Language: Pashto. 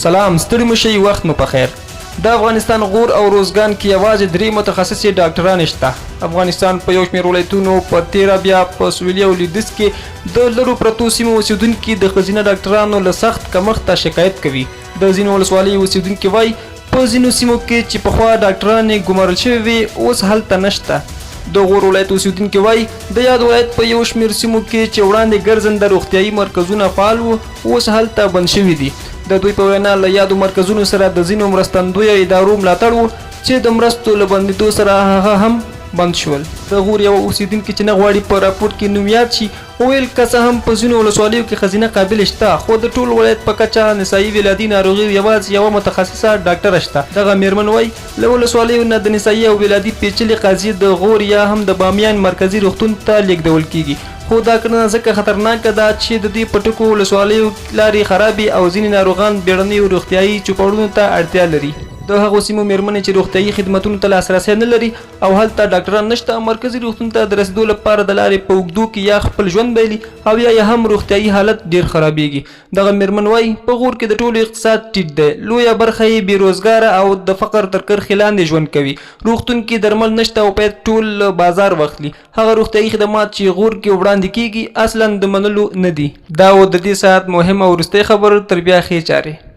سلام، ستړي مه شئ، وخت مو پخیر. د افغانستان غور او روزګان کې یوازې درې متخصصې ډاکټرانې شته. افغانستان په یو شمېر ولایتونو، په تېره بیا په سویلي او لویدیځ کې د لرو پرتو سیمو اوسېدونکي د ښځینه ډاکټرانو له سخت کمښته شکایت کوي. د ځینو ولسوالیو اوسېدونکي وايي، په ځینو سیمو کې چې پخوا ډاکټرانې ګمارل شوې وې، اوس هلته نشته. د غور ولایت اوسېدونکي وايي، د یاد ولایت په یو شمېر سیمو کې چې وړاندې ګرځنده روغتیايي مرکزونه فعال وو، اوس هلته بند شوي دي. د دوی په وینا، له یادو مرکزونو سره د ځینو مرستندویه ادارو ملاتړ و چې د مرستو له بندېدو سره هغه هم بند شول. د غور یوه اوسېدونکي چې نه غواړي په راپور کې نوم یاد شي، وویل، که څه هم په ځینو ولسوالیو کې ښځینه قابلې شته، خو د ټول ولایت په کچه نسايي ولادي ناروغیو یوازې یوه متخصصه ډاکټره شته. دغه مېرمن وايي، له ولسوالیو نه د نسايي او ولادي پېچلې قضیې د غور یا هم د بامیان مرکزي روغتون ته لېږدول کېږي، خو دا کړنه ځکه خطرناکه ده چې د دې په ټکو ولسوالیو لارې خرابې او ځینې ناروغان بېړنیو روغتیايي چوپړونو ته اړتیا لري. د هغو سیمو مېرمنې چې روغتیايي خدمتونو ته لاسرسی نه لري او هلته ډاکټران نشته، مرکزي روغتون ته د رسېدو لپاره د لارې په اوږدو کې یا خپل ژوند بایلي او یا یې هم روغتیايي حالت ډېر خرابېږي. دغه مېرمن وايي، په غور کې د ټولو اقتصاد ټیټ دی، لویه برخه یې بې روزګاره او د فقر تر کرښې لاندې ژوند کوي، روغتون کې درمل نشته او باید ټول له بازار واخلي، هغه روغتیايي خدمات چې غور کې وړاندې کېږي، اصلاً د منلو نه دي. دا و د دې ساعت مهمه وروستۍ خبر، تر بیا ښې چارې.